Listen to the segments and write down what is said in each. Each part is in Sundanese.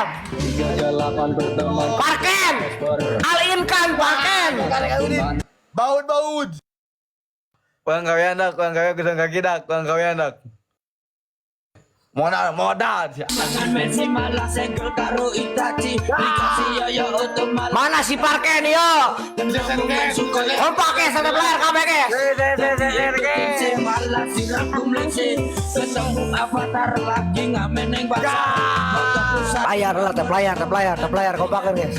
tap. 38 berteman Parken. Alinkan parken. Baud baud. Kurang gawe anak, kurang gawe kurang kaki dak, kurang gawe anak. Modal, modal. Mana si parken yo? Kompak guys, satu player kabeh guys. Layar lah, tap layar, tap layar, tap layar, kompakan guys.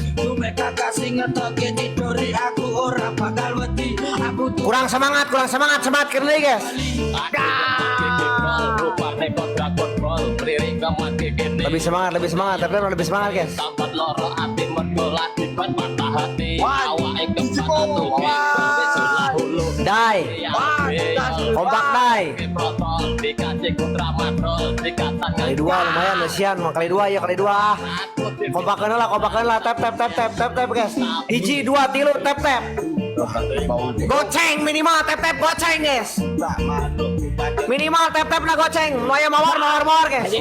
Kurang semangat, semangat keren guys. Lebih semangat, tapi lebih semangat guys. Dai, kompak dai. Kali dua lumayan, Lucian. Kali dua ya, kali dua. Kompakan lah, tap tap tap tap tap tap guys. Hiji, dua, tilu, tap tap. Goceng minimal tap tap goceng guys. Minimal tap tap lah goceng. Noya mawar mawar mawar guys.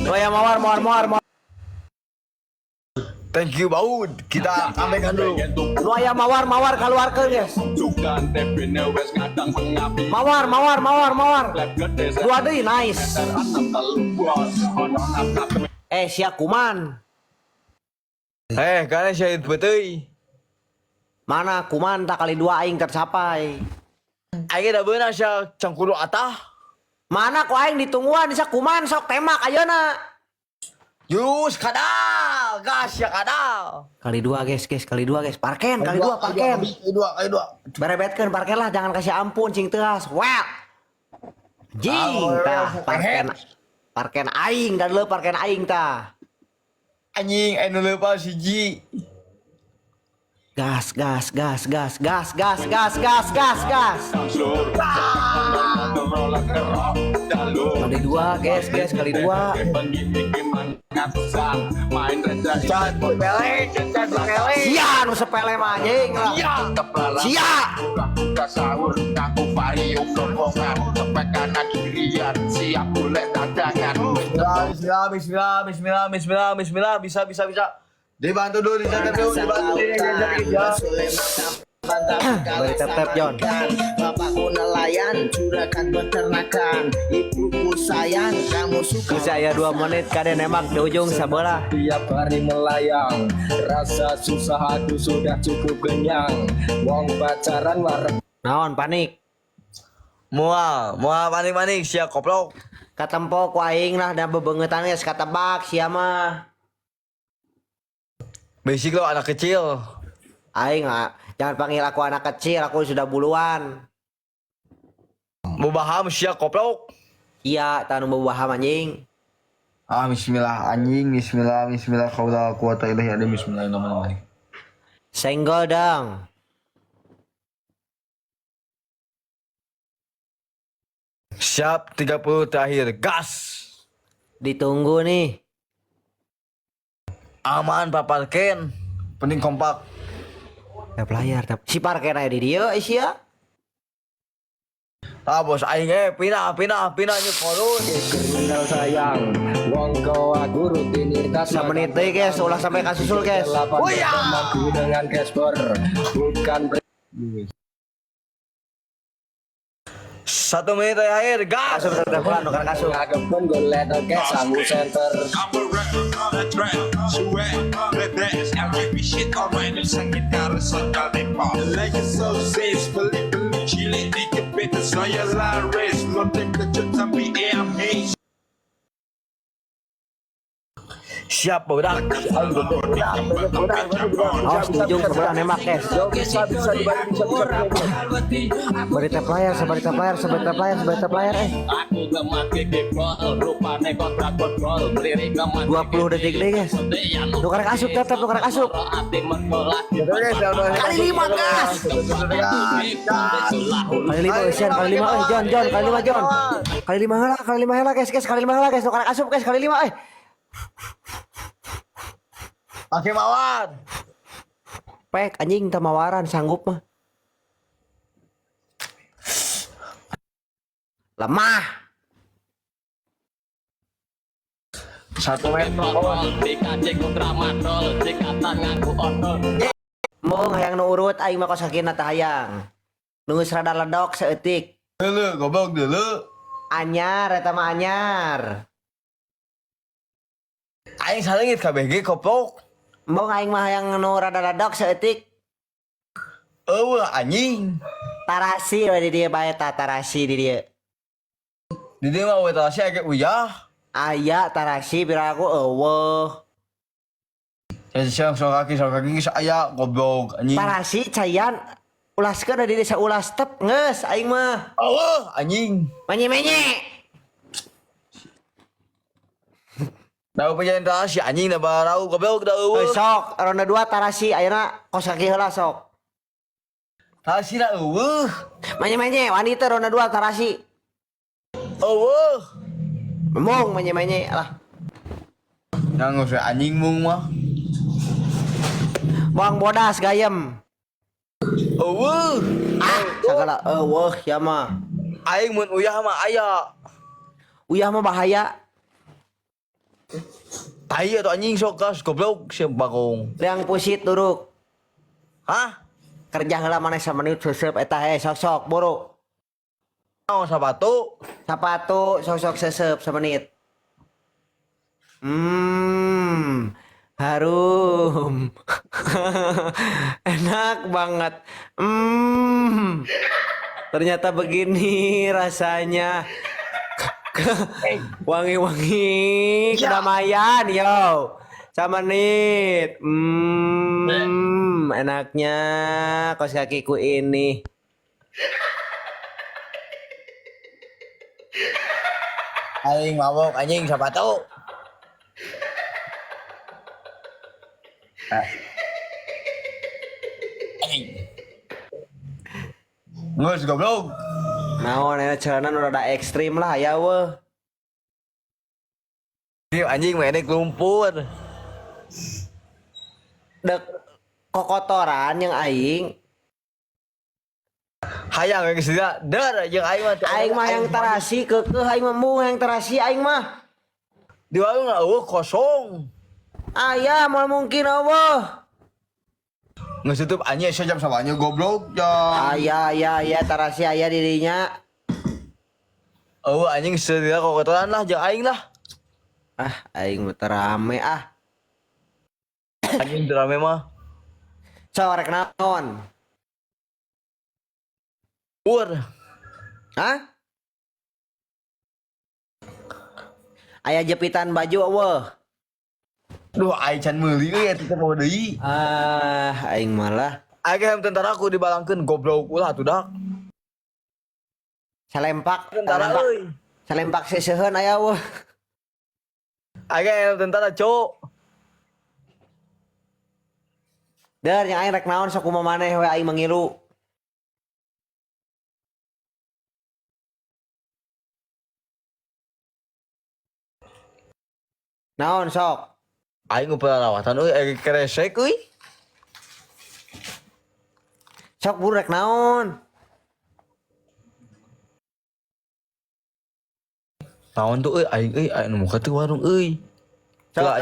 Noya mawar mawar mawar mawar. Thank you Baud. Kita ambilkan dulu. Noya mawar mawar keluarkan guys. Mawar mawar mawar mawar. Dua deui nice. Sia kuman. Kalian syahid betul. Mana kuman tak kali dua aing tercapai. Aing dah benar sia cangkuru atah. Mana ku aing ditungguan bisa kuman sok tembak ayeuna. Yus kadal, gas ya kadal. Kali dua guys, guys, kali dua guys. Parken, kali dua parken. Kali dua, kali dua. Berebetkeun parken lah, jangan kasih ampun cing teas. Well. Jing tah parken. Parken aing dan leuh parken aing tah. Anjing, aing nu leupas hiji. Gas, gas, gas, gas, gas, gas, gas, gas, gas, gas. Kali dua, guys, guys, kali dua. Sia nu sepele mah anjing lah. Sia. Bismillah, bismillah, bismillah, bismillah, bismillah, bisa, bisa, bisa. Dibantu dulu, dicatat dulu, dibantu dulu, ya. Beri tap-tap, John. Bapakku nelayan, juragan peternakan. Ibuku sayang, kamu suka. Bisa ya 2 menit kade nembak di ujung sebelah. Tiap hari melayang, rasa susah aku sudah cukup kenyang. Wong pacaran wareg Naon panik. Mual, mual panik-panik, sia koplok. Katempo ku aing lah dan bebengetan geus katebak sia mah. Basic lo anak kecil. Aing ah, jangan panggil aku anak kecil, aku sudah buluan. Mubaham sia koplok. Iya, tanu bubaham anjing. Ah, bismillah anjing, bismillah, bismillah, kaula quwata illa billah, bismillahirrahmanirrahim. Senggol dong. Siap 30 terakhir, gas. Ditunggu nih. Aman Pak Parken. Penting kompak. Tap layar, tap. Si Parken aya di dieu sia. Ah bos aing pindah pindah pindah nyuk korun. Kriminal sayang, wong kau aku rutinitas. Samenit deui guys, ulah sampai kasusul guys. Oh iya. Dengan Casper, bukan 1 menit terakhir, gas. Asup tap pelan nukar kasup. Ngagepun golek oke sangu center. Siap bodak. Awas di ujung sebelah nembak guys. Bisa bisa bisa bisa. Beri tap layar, seberi tap layar, seberi tap layar, seberi tap layar eh. 20 detik deh guys. Nukar asup, tap tap nukar asup. Kali 5 gas. Kali 5 Sian, kali 5 eh John, John, kali 5 John. Kali 5 heula, kali 5 heula guys, guys, kali 5 heula guys, nukar asup guys, kali 5 eh. Pakai mawar. Pek anjing tamawaran sanggup mah. Lemah. 1 meter. Mung hayang nu urut aing mah kos kakina teh hayang. Nu geus rada ledok saeutik. Dulu, goblok dulu. Anyar eta mah anyar. Aing salengit KBG koplok. Embung aing mah hayang nu rada ledok saeutik. Eueuh anjing. Tarasi we di dieu bae ta tarasi di dieu. Di dieu mah we tarasi aya uyah. Aya tarasi pira aku eueuh. Saya siang soal kaki geus aya goblok anjing. Tarasi cayan ulaskeun di desa ulas tep geus aing mah. Eueuh anjing. Menye-menye. Da penjalan tarasi anjing da barau goblok da Euy, eueuh. sok ronde 2 tarasi ayeuna kos kaki heula sok. Tarasi da eueuh. Menye-menye wani teh ronde 2 tarasi. Eueuh. Mung menye-menye lah. Nang geus anjing mung mah. Bang bodas gayem. Eueuh. Ah, sagala eueuh ya mah. Aing mun uyah mah aya. Uyah mah bahaya. Tai atau anjing sok gas goblok siap bagong. Liang pusit duruk. Hah? Kerja heula maneh samenit seuseup eta he sok-sok buru. Naon sepatu? Sapatu sok-sok seuseup samenit. Harum. Enak banget. Ternyata begini rasanya. Wangi-wangi kedamaian, yo. Sama nit. Enaknya kos kakiku ini. Aing mabok anjing sepatu. Anjing. Ngus goblok. Naon ya celana nu rada ekstrim lah ya weh. Ini anjing mainnya lumpur. Dek kokotoran yang aing. Hayang geus dira der jeung aing mah. Aing mah yang tarasi keukeuh aing mah mung yang tarasi aing mah. Di warung eueuh kosong. Aya moal mungkin eueuh. Nges tutup anjing sia jam sabanya goblok jam. Aya aya aya tarasi aya dirinya. Eueuh anjing sedia kokotoran lah jeung aing lah. Ah aing mah rame ah. Anjing drame mah. Sok rek naon? Ur. Hah? Aya jepitan baju eueuh. Duh aing can meuli euy eta teh mau deui. Ah, aing malah Aing hem tentara aku dibalangkeun goblok ulah atuh dak. salempak, Tentara salempak, euy. salempak seuseuheun aya eueuh. Aing hem tentara cok. Der yang aing rek naon sok kumaha maneh we aing mangilu. Naon sok? Aing perawatan euy aing kresek euy. Sok buru rek naon? Naon tuh euy aing euy aing nu muka teu warung euy. Sok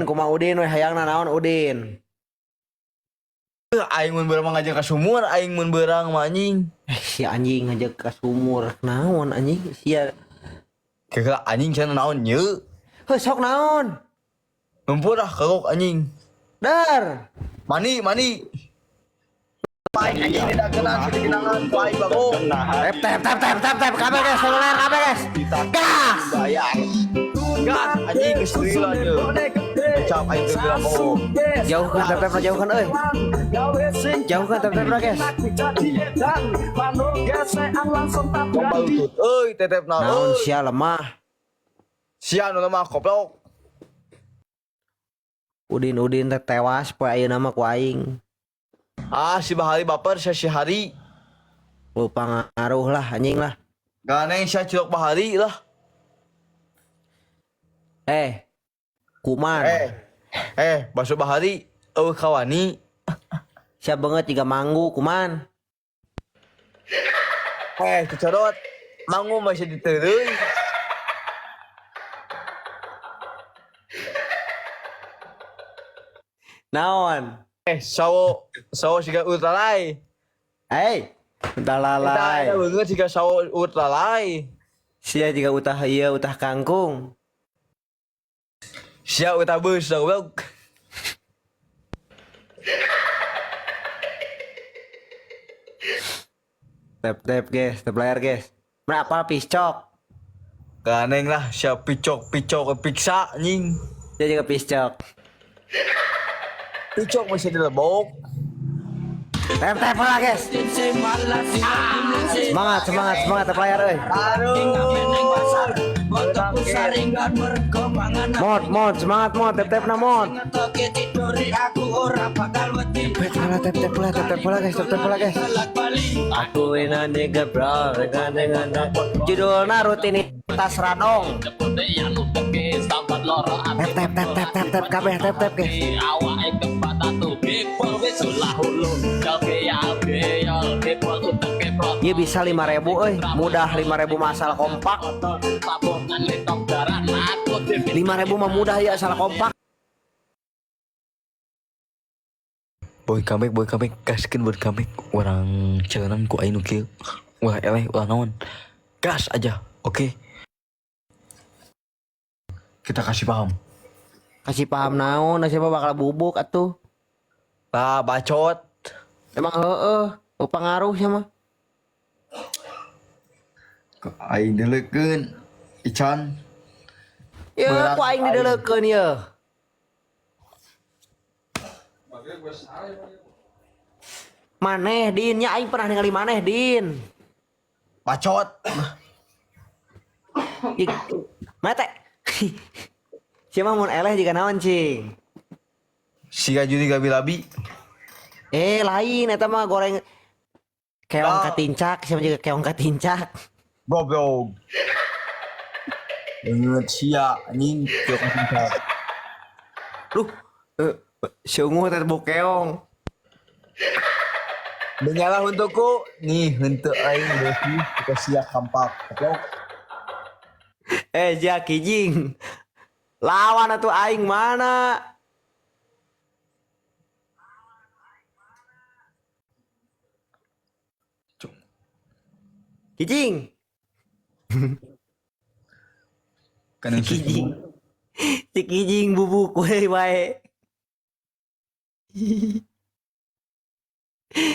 kumaha Udin we hayangna naon Udin? Aing mun beurang mah ngajak ka sumur, aing mun beurang mah anjing. Si anjing ngajak ka sumur naon anjing sia. Kira anjing cenah naon ye. Heuh sok naon? Lumpur ah kagok anjing. Dar. Mani mani. Aing anjing tidak kena kenangan aing bagong. Tap tap tap tap tap tap kabeh guys, seluler kabeh guys. Gas. Gas anjing geus lila ye. Kecap aing teu bilang bohong. Jauhkan tap tap jauhkan euy. Jauhkan tap tap guys. Tong balutut euy tetepna Naon euy. sia lemah. Sia nu lemah koplok. Udin-udin teh tewas poe ayeuna mah ku aing. Ah si Bahari baper sia si Hari. Oh, pangaruh lah anjing lah. Ganeng sia cilok Bahari lah. Kuman. Bakso Bahari eueuh kawani. Sia banget tiga manggu kuman. Kecorot. Mangu masih ditereuy. Naon? Eh, sawo sawo siga utalai. Hey, utah Eta lalai. eta beungeut siga sawo utalai. Sia juga utah iya utah kangkung. Sia utah beus goblok. Tap tap guys, tap layar guys. Berapa piscok? Ganeng lah sia picok picok piksa anjing. Dia juga piscok. Picok masih dilebok. Tap tap lah guys. Semangat semangat semangat tap layar euy. Aduh. Mod mod semangat mod tap tap na mod. Tap tap tap tap tap bola guys, tap tap bola guys. Aku ini nigga bro, dengan judulnya rutinitas radong. Tap tap tap tap tap tap kabeh tap tap guys. Iya bisa 5000 euy, mudah 5000 masalah kompak. 5000 mah mudah ya salah kompak. Boy comeback, gaskeun boy comeback. Orang jalanan ku aing nu kieu. Ulah eleh, ulah naon. Gas aja, oke. Kita kasih paham. Kasih paham naon, siapa bakal bubuk atuh. Lah, bacot. Emang heeh, oh, pengaruh sama. Aing dileukeun. Ican. Ya, Berat ku aing dideleukeun ye. Maneh Din, nya aing pernah ningali maneh Din. Bacot. Ih, mate. Siapa mun eleh jika naon cing? Siga judi gabi-labi. Eh lain eta mah goreng keong Oh. katincak, siapa juga keong katincak. Goblok. Banget sia anjing kieu katincak. Luh, eh, si ungu teh bau keong. Menyalah untukku nih untuk aing besi kita sia kampak. Goblok. Eh ja kijing. Lawan atuh aing mana? Kijing. Kan Si kijing. Si kijing bubuk we wae.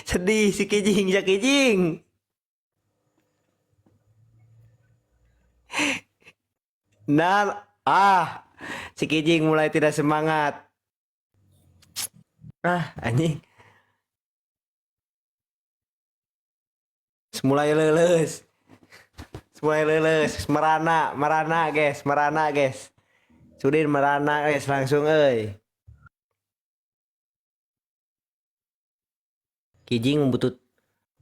Sedih si kijing, ya kijing. Nah, ah, si kijing mulai tidak semangat. Ah, anjing. Mulai leuleus. Mulai leuleus, merana, merana guys, merana guys. Sudin merana guys langsung euy. Kijing butut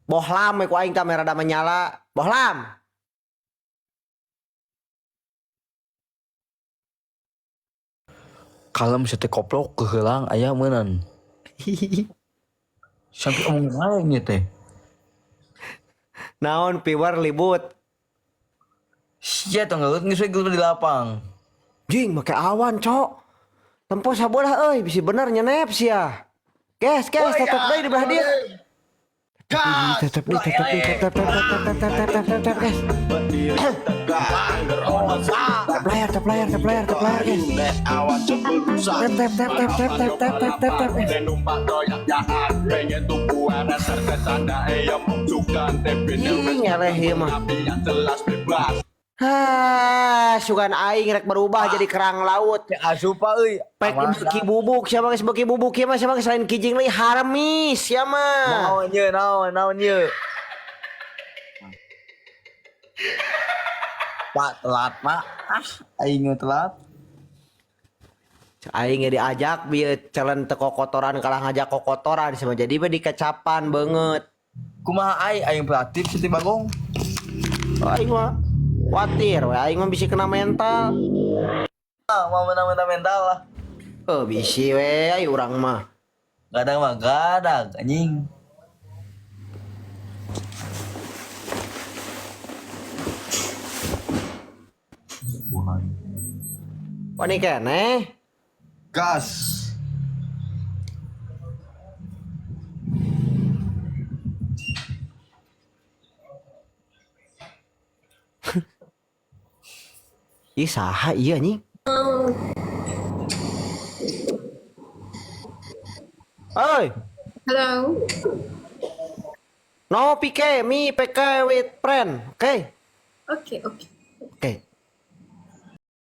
bohlam we ku aing tah rada menyala. Bohlam. Kalem sete koplok keheulang aya meunan. Sampai omong lain ya teh. Naon piwer libut. Sia tong gelut geus we gelut di lapang. Jing make awan, cok. Tempo sabolah euy, bisi bener nyenep sia. Guys, guys, tetep deui di belah dieu. Tetep deui, tetep deui, tetep tetep tetep tetep tetep tetep tetep guys. Tap layar, tap layar, tap layar, tap layar guys. Tap tap tap tap tap tap tap tap tap tap guys. Ih, ngeleh ieu mah. Hah, sugan aing rek berubah jadi kerang laut. Ya asupa euy. Pek beuki bubuk siapa geus beuki bubuk ieu mah siapa geus selain kijing leuy haramis sia mah. Naon ye, naon, naon ye. Pak telat, Pak. Ah, aing nu telat. Aing ge diajak bieu celen teu kokotoran kalah ngajak kokotoran sama jadi we dikecapan beungeut. Kumaha aing aing pelatih Siti Bagong. Aing mah khawatir we aing mah bisi kena mental. Ah, mau menang-menang mental lah. Oh bisi we ai urang mah. Gadang mah gadang anjing. Wani keneh. Gas. Ih, saha iya anjing? Oi, Hello. No PK, me PK with friend. Oke. Okay, okay. Oke.